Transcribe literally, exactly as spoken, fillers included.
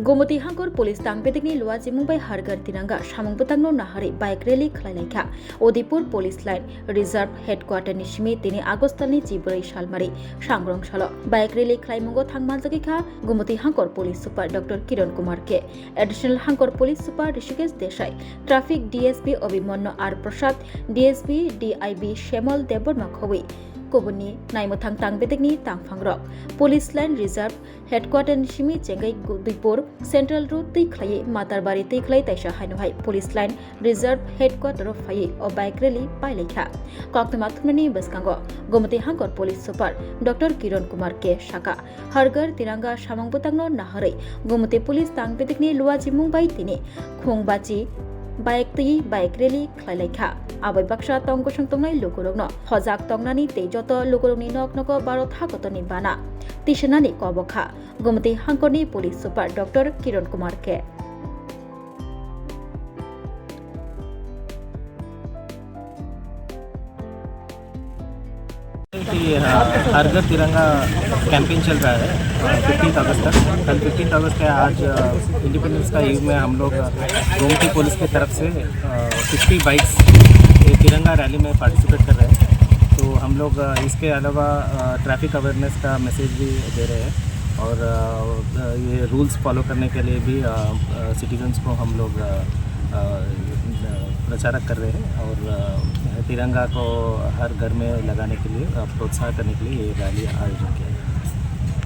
Gomoti Hangkor Police tang bedekni luachimung bai Har Ghar Tiranga samung bwtangno naharwi bike rally khlai laikha. Udaipur Police Line Reserve Headquarter ni simi tini August talni chibrwi salmari sangrong salo bike rally khlaimungo thang manjagwi kha Gomoti Hangkor Police Super Doctor Kiran Kumar K, Additional Hangkor Police Super Rishikesh Desai, Traffic D S P Abhimanyu R Prasad, D S P D I B Shemal Debbarma khobwi kubunni naimwthang tang bedekni tangphangrok. Police Line Reserve Headquarter ni simi chengwi Udaipur Central Road twi khlaiwi Matarbari twi khlai taisa haino hai Police Line Reserve Headquarter o phaiwi o bike rally pailaikha. Koktwma thumnani bwskango Gomoti Hangkor Police Super Doctor Kiran Kumar K saka, Har Ghar Tiranga samung bwtangno naharwi Gomoti Police tang bedekni luachimung bai tini khung bachi bike twi bike rally khlailaikha. Aboi baksa tong kwswng tongnai lukurokno hojak tongnani tei joto lukurokni nok nogo Bharat hakotorni bana tisanani kobokha Gomoti Hangkorni Police Super Doctor Kiran Kumar K. कि, अ, हर घर तिरंगा कैंपेन चल रहा है, अ, फिफ्टीन्थ अगस्त तक। कल फिफ्टीन्थ अगस्त है, आज, अ, इंडिपेंडेंस का ईव में हम लोग, अ, गोमती पुलिस की तरफ से, अ, फिफ्टी बाइक्स ये तिरंगा रैली में पार्टिसिपेट कर रहे हैं। तो हम लोग, अ, इसके अलावा, अ, ट्रैफिक अवेयरनेस का मैसेज भी दे रहे हैं और, अ, ये रूल्स फॉलो करने के लिए भी, अ, अ, सिटीजन्स को हम लोग, अ, अ, प्रचारक कर रहे हैं और, अ, तिरंगा को हर घर में लगाने के लिए, अ, प्रोत्साहन करने के लिए ये रैली आयोजन किया।